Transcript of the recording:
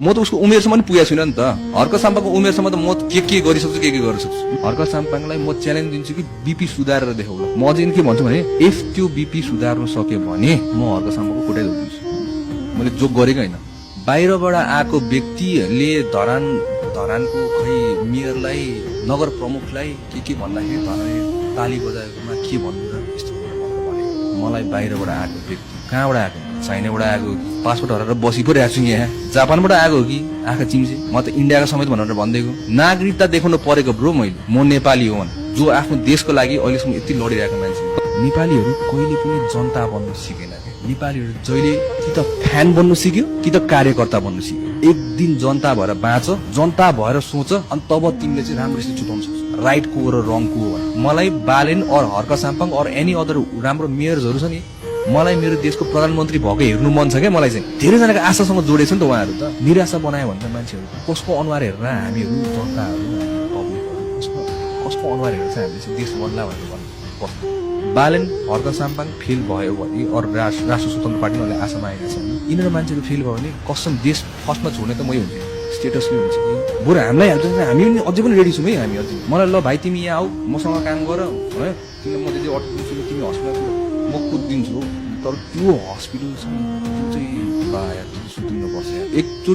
म त उसको उमेरसम्म पनि पुगेको छुइनँ नि त। हर्क साम्पाको उमेरसम्म त म के गर्न सक्छु के गर्न सक्छु। हर्क साम्पाङलाई म च्यालेन्ज दिन्छु कि बीपी सुधारेर देखाउला। म चाहिँ के भन्छु भने इफ त्यो बीपी सुधार्न सक्यो भने म हर्क साम्पाको कोटै दिन्छु। मैले जोक गरेको होइन। बाहिरबाट आएको व्यक्तिले धरानको खै मेयरलाई नगर प्रमुखलाई के भन्दाखेरि धरानले ताली बजाएकोमा के भन्नु र यस्तो भने मलाई बाहिरबाट आएको व्यक्ति कहाँबाट आएको चाइनाबाट आएको पासपोर्ट हराएर बसी पो रहेको छु यहाँ जापानबाट आएको हो कि आँखा चिम्से म त इन्डियाको समेत भनेर भनिदिएको नागरिकता देखाउनु परेको ब्रो मैले म नेपाली हो जो आफ्नो देशको लागि अहिलेसम्म यति लडिरहेको मान्छे नेपालीहरू कहिले पनि जनता बन्नु सिकेन नेपालीहरू जहिले कि त फ्यान बन्नु सिक्यो कि त कार्यकर्ता बन्नु सिक्यो एक दिन जनता भएर बाँच जनता भएर सोच अनि तब तिमीले चाहिँ राम्रोसित चुताउन सक्छौ राइट को र रङ को हो मलाई बालेन और हर्क साम्पाङ और एनी अदर राम्रो मेयर्सहरू छ नि मलाई मेरो देशको प्रधानमन्त्री भएको हेर्नु मन छ क्या मलाई चाहिँ धेरैजनाको आशासँग जोडेछ नि त उहाँहरू त निराशा बनायो भने त मान्छेहरू कसको अनुहार हेरेर हामीहरू जनताहरू कसको अनुहार हेरेर चाहिँ हामीले देश बन्ला भनेर भन्नु बालेन हर्क साम्पाङ फेल भयो भने अरू राष्ट्र स्वतन्त्र पार्टीले आशा मागेका छन् यिनीहरू मान्छेहरू फेल भयो भने कसम देश फर्स्टमा छोड्ने त मै हुन्छ स्टेटसले हुन्छ कि बरु हामीलाई हाल्छ हामी पनि अझै पनि रेडी छौँ है हामी अझै मलाई ल भाइ तिमी यहाँ आऊ मसँग काम गर है तिमीलाई म त्यति अट्किदिन्छु तिमी हस्पिटल म कुदिदिन्छु तर त्यो हस्पिटल चाहिँ बा यार सुत्नु पर्छ एकचोटि